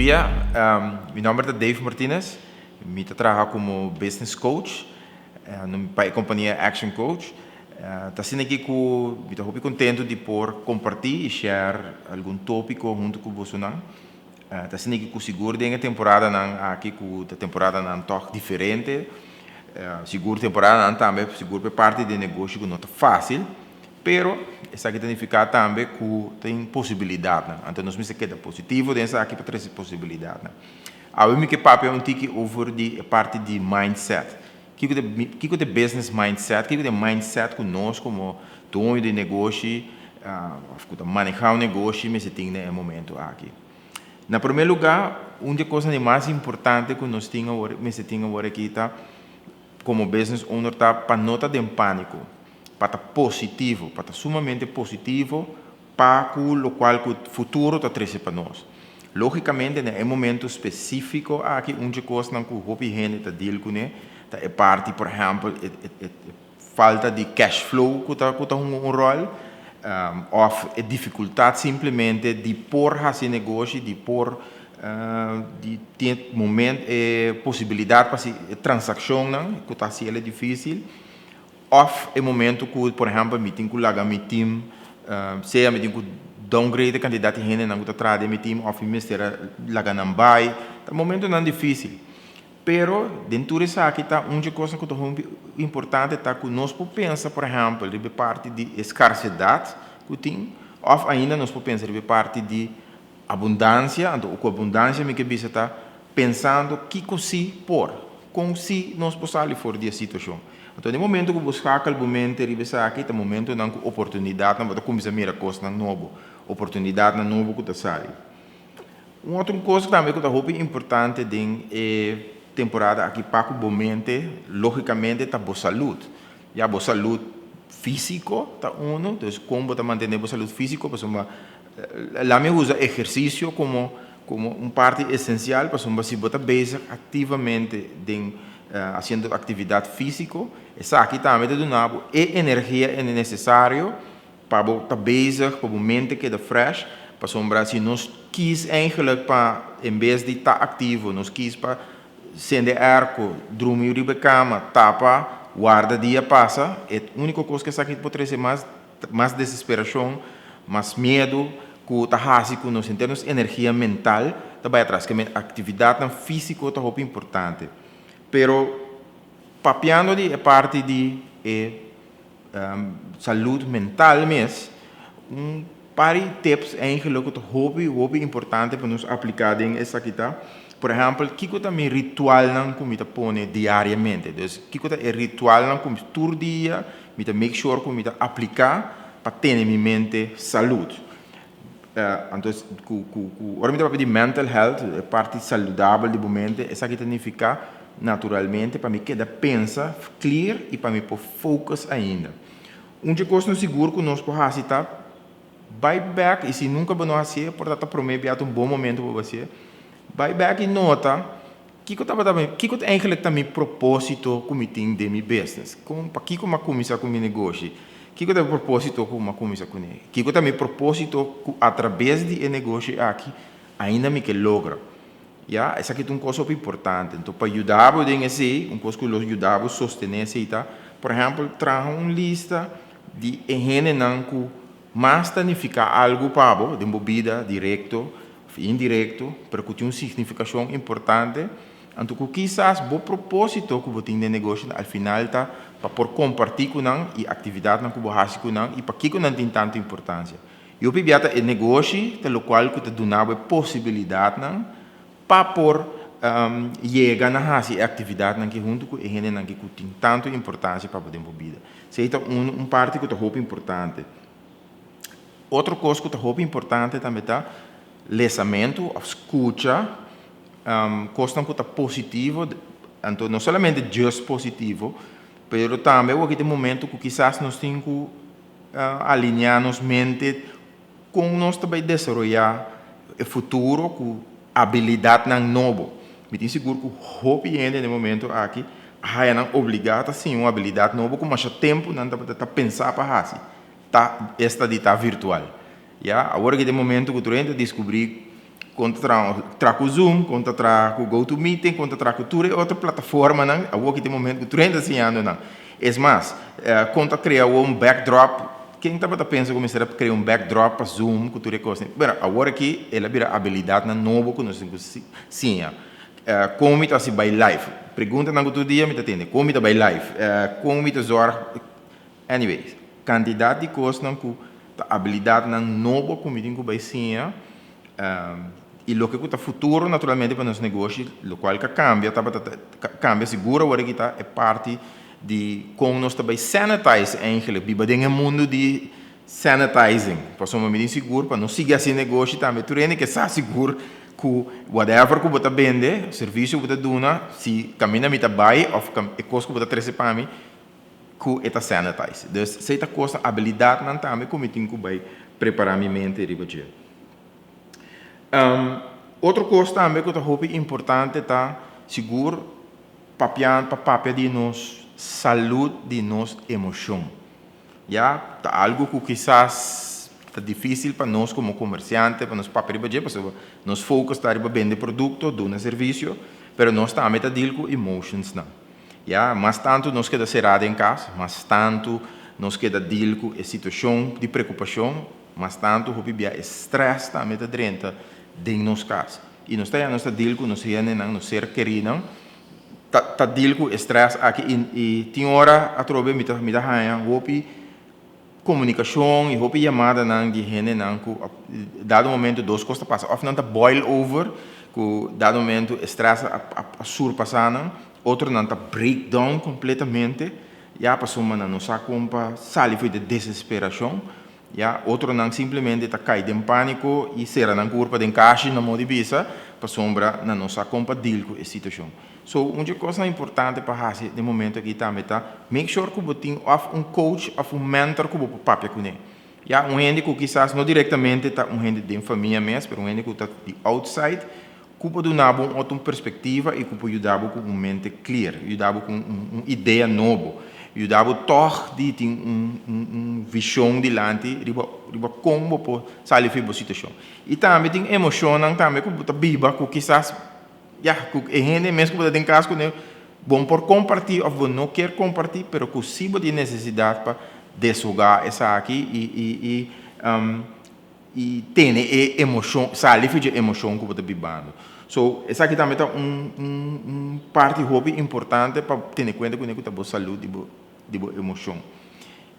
Dia, mi nòmber ta Dave Martinez, mi ta traha komo business coach pa e kompania Action Coach. Ta asina aki ku mi ta hopi kontentu di por kompartí i share algun tópiko huntu ku bosonan. Ta asina aki ku sigur den e temporadanan aki ku ta temporadanan tòg diferente, sigur temporadanan tambe sigur pa e parti di negoshi ku no ta fásil. Pero, esaki ta nifiká tambe ku tin posibilidatnan. Anto nos mester keda positivo den esaki pa trese posibilidatnan. Awe mi ke papia un tiki over di e parti di mindset. Kiko ta kiko ta e business mindset? Kiko ta e mindset ku nos komo doño di negoshi òf ku ta manehá un negoshi mester tin na e momento aki? Na promé lugá, un di e kosnan di mas importante ku nos tin awor mester tin awor aki ta komo business owner ta pa no ta den pániko. Pa ta positivo, pa ta sumamente positivo pa ku lokual ku futuro ta trese pa nos. Lógikamente na e momento spesífiko aki un dje kosnan ku hopi hende ta deal kuné ta e parti por ehèmpel e e falta di cash flow ku ta ku ta hunga un ròl òf e difikultat simplemente di por hasi negoshi, di por di tin e momento e posibilidat pa hasi e transakshonnan ku ta hasi el difísil. Of e momento ku, por ehèmpel, mi tin ku laga mi tim, sea mi tin ku downgrade e kantidat di hendenan ku ta traha den mi tim òf mi mester a laga nan bai. Ta momentonan difísil. Pero den tur esaki ta un dje kosnan ku ta hopi importante ta ku nos por pensa, por ehèmpel, riba e parti di e skarsedat ku tin òf ainda nos por pensa riba e parti di abundansia. Anto ku abundansia mi ke bisa ta pensando kiko si por, kon si nos por sali for di e situashon. Anto den momento ku bo skakel bo mente riba esaki ta momentonan ku oportunidatnan bo ta kuminsá mira kosnan nobo, oportunidatnan nobo ku ta sali. Un otro kos tambe ku ta hopi importante den e temporada aki pa ku bo mente lógikamente ta bo salud. Ya bo salud físiko ta uno, dus kon bo ta mantené bo salud físiko pasobra laat mi usa ehersisio komo komo un parti esensial pasobra si bo ta bezig aktivamente den Hasiendo aktividat físiko, esaki tambe ta duna bo e energia nesesario pa bo ta bezig, pa bo mente keda fresh, pasobra si nos kies eigenlijk pa en bes di ta aktivo, nos kies pa sende airco, drumi riba e kama, tapa, warda dia pasa, e úniko kos ku esaki por trese mas, mas desesperashon, mas miedu ku ta hasi ku nos henter nos energia mental ta bai atras. Ke men aktividatnan físiko ta hopi importante. Pero papiando di e parti di e salud mental mes, un par di tips eigenlijk ku ta hopi hopi importante pa nos apliká den esaki ta, por ehèmpel, kiko ta mi ritualnan ku mi ta pone diariamente? Dus kiko ta e ritualnan ku mi tur dia mi ta make sure ku mi ta apliká pa tene mi mente salud? Anto ku ku ku ora mi ta papia di mental health, e parti saludabel di bo mente, esaki ta nifiká naturalmente pa mi keda pensa clear i pa mi por focus ainda. Un dje kos no sigur ku nos por hasi ta bai bek, i si nunka bo no hasié por ta ta promé bia ta un bon momento pa bo hasié, bai bek i nota kiko tabata mi, kiko ta eigenlijk ta mi propósito ku mi tin den mi business, kon pakiko mi a kuminsá ku mi negoshi. Kiko ta e propósito ku mi a kuminsá kuné? Kiko ta mi propósito ku atrabes di e negoshi aki ainda mi ke logra? Ya, esaki ta un kos hopi importante. Enton pa yuda bo den esei, un kos ku lo yuda bo sostené esei ta, por ehèmpel, traha un lista di e hendenan ku mas ta nifiká algu pa bo den bo bida direkto òf indirekto, pero ku tin un signifikashon importante. Anto ku kisas bo propósito ku bo tin den negoshi al final ta pa por kompartí ku nan i aktividatnan ku bo hasi ku nan i pakiko nan tin tantu importansia. I hopi bia ta e negoshi ta lokual ku ta duna bo e posibilidatnan pa por yega na hasi e aktividatnan ki huntu ku e hendenan ki ku tin tantu importansia pa bo den bo bida. Esei ta un un parti ku ta hopi importante. Otro kos ku ta hopi importante tambe ta lesamentu òf skucha Kosnan ku ta positivo, anto no solamente just positivo, pero tambe awor aki ta e momento ku kisas nos tin ku alineá nos mente kon nos ta bai desaroyá e futuro ku abilidatnan nobo. Mi tin sigur ku hopi hende na e momento aki a haya nan obligá ta siña un abilidat nobo ku masha tempu nan tabata ta pensa pa hasi, ta esta di ta virtual. Ya, awor aki ta e momento ku tur hende ta diskubrí. Kon ta traha ku Zoom, kon ta traha ku GoToMeeting, kon ta traha ku tur e otro plataformanan. Awor aki ta e momento ku tur hende ta siñando nan. Es mas, kon ta krea awor un backdrop. Ken tabata pensa ku mester a krea un backdrop pa Zoom ku tur e kosnan? Bueno, awor aki el a bira abilidatnan nobo ku nos tin ku siña. Kon mi ta hasi bai live? Preguntanan ku tur dia mi ta tende. Kon mi ta bai live? Kon mi ta zòrg? Anyways, kantidat di kosnan ku ta abilidatnan nobo ku mi tin ku bai siña i loke ku ta futuro naturalmente pa nos negoshi, lokual ka kambia tabata ta kambia sigur awor aki ta e parti di kon nos ta bai sanitize eigenlijk, biba den e mundu di sanitizing. Pasobra mi tin sigur pa no sigui hasi negoshi tambe tur hende ke sa sigur ku whatever ku bo ta bende, servisio ku bo ta duna, si kaminda mi ta bai òf e kos ku bo ta trese pa mi, ku e ta sanitize. Dus esei ta kosnan, abilidatnan tambe ku mi tin ku bai prepará mi mente riba dje. Otro kos tambe ku ta hopi importante ta sigur papia pa papia di nos salud di nos emoshon. Ya, ta algu ku kisas ta difísil pa nos komo komersiante pa nos papia riba dje pasobra nos focus ta riba bende produkto, duna servisio, pero nos tambe ta deal ku emotionsnan. Ya, mas tantu nos keda será den kas, mas tantu nos keda deal ku e situashon di preokupashon, mas tantu hopi bia e strès tambe ta drenta den nos kas. I nos ta ya nos ta deal ku nos hendenan, nos ser kerinan, ta ta deal ku e strès aki i i tin ora atrobe mi ta mi ta haña hopi komunikashon i hopi yamadanan di hendenan ku dado momento dos kos ta pasa, òf nan ta boil over ku dado momento e strès a a surpasá nan, otronan ta break down kompletamente ya pasobra nan no sa kon pa sali for di e desesperashon, ya otronan simplemente ta kai den pániko i sera nan kurpa den kashi na modo di bisa pasobra nan no sa kon pa deal ku e situashon. So un dje kosnan importante pa hasi den momento aki tambe ta make sure ku bo tin òf un coach òf un mentor ku bo por papia kuné. Ya, un hende ku kisas no direktamente ta un hende den famia mes, pero un hende ku ta di outside ku por duna bo un otro perspektiva i ku por yuda bo ku un mente clear, yuda bo ku un idea nobo, yuda bo tòg di tin un un vishon dilanti riba riba kon bo por sali for di bo situashon. I tambe tin emoshonnan tambe ku bo ta biba ku kisas Ya, ku e hende mes ku bo ta den kas kuné, bo no por kompartí òf bo no kier kompartí, pero ku sí bo tin nesesidat pa deshogá esaki i i i i tene e emoshon, sali for dje emoshon ku bo ta bibando. So, esaki tambe ta un un un parti hopi importante pa tene kuenta kuné ku ta bo salud di bo di bo emoshon.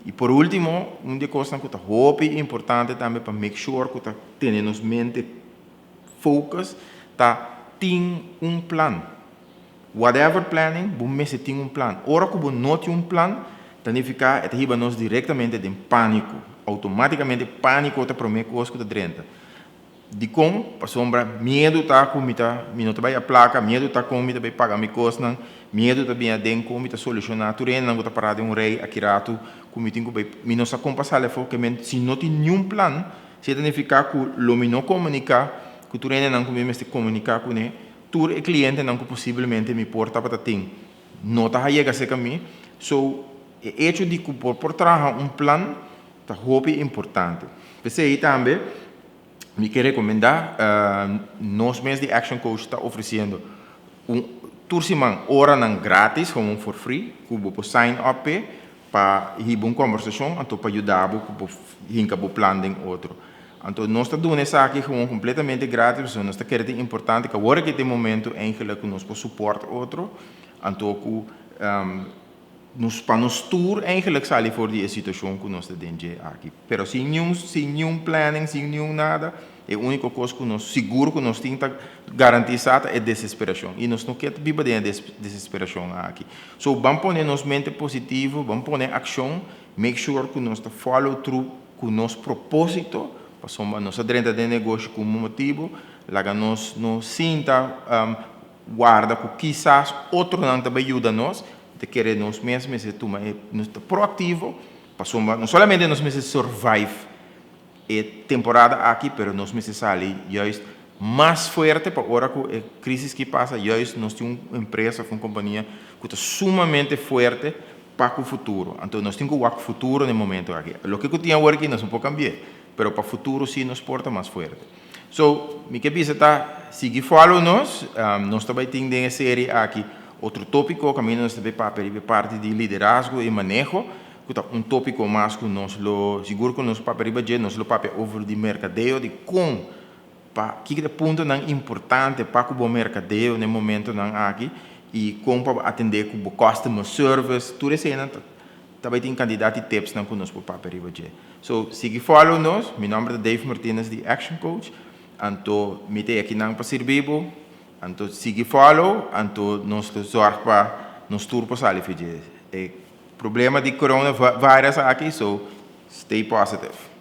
I por último, un di e kosnan ku ta hopi importante tambe pa make sure ku ta tene nos mente Focus ta tin un plan. Whatever planning, bo mester tin un plan. Ora ku bo no tin un plan, ta nifiká e ta hiba nos direktamente den pániko. Outomátikamente pániko ta promé kos ku ta drenta. Dikon? Pasobra miedu ta ku mi ta mi no ta bai a plaka, miedu ta kon mi ta bai paga mi kosnan, miedu ta bini aden kon mi ta solushoná tur hendenan ku ta pará den un rei aki ratu ku mi tin ku bai mi no sa kon pa sali afó. Ke men si no tin niun plan, Si e ta nifiká ku lo mi no komuniká ku tur hendenan ku mi mester komuniká kuné, tur e klientenan ku posiblemente mi por tabata tin no ta yega serka mi. So, e echo di ku bo por traha un plan ta hopi importante. P'esei tambe mi ke rekomendá, nos mes di Action Coach ta ofresiendo un tur siman oranan gratis, gewoon for free, ku bo por sign up p'e. Pa hiba un kombersashon anto pa yuda bo ku bo hinka bo plan den otro. Anto nos ta duna esaki gewoon kompletamente gratis pasobra nos ta kere ta importante ku awor aki ta e momento eigenlijk ku nos por support otro anto ku nos pa nos tur eigenlijk sali for di e situashon ku nos ta den dje aki. Pero sin niun sin niun planning sin niun nada E úniko kos ku nos sigur ku nos tin ta garantisá ta e desesperashon. I nos no ke biba den e desesperashon aki. So ban pone nos mente positivo, ban pone akshon, make sure ku nos ta follow through ku nos propósito, pasobra nos a drenta den negoshi ku un motibu, laga nos no sinta warda ku kisas otronan ta bai yuda nos, ta kere nos mes mester tuma e, nos ta proaktivo, pasobra no solamente nos mester survive e temporada aki, pero nos mester sali juist mas fuerte pa ora ku e crisis ki pasa juist nos tin un empresa of un compania ku ta sumamente fuerte pa ku futuro. Anto nos tin ku wak futuro na e momento aki. Loke ku tin awor aki nos no por cambi'e. Pero pa futuro si nos por ta mas fuerte. So, mi ke bisa ta sigui follow nos. Nos tambe tin den e serie aki otro tópiko, kaminda nos tambe papia riba parti di liderazgo i maneho, ku ta un tópiko mas ku nos lo sigur ku nos papia riba dje. Nos lo papia over di merkadeo, di kon pa kiko puntonan importante pa ku bo merkadeo na momentonan aki i kon pa atendé ku bo customer service. Tur esei tambe tin kantidat di tips nan ku nos por papia riba dje. So, sigui follow nos. Mi nòmber ta Dave Martinez di Action Coach. Anto, mi t'ei akinan pa sirbi. Anto, sigui follow. Anto, nos zorg pa nos tur por sali for di e problema di coronavirus aki. So, stay positive.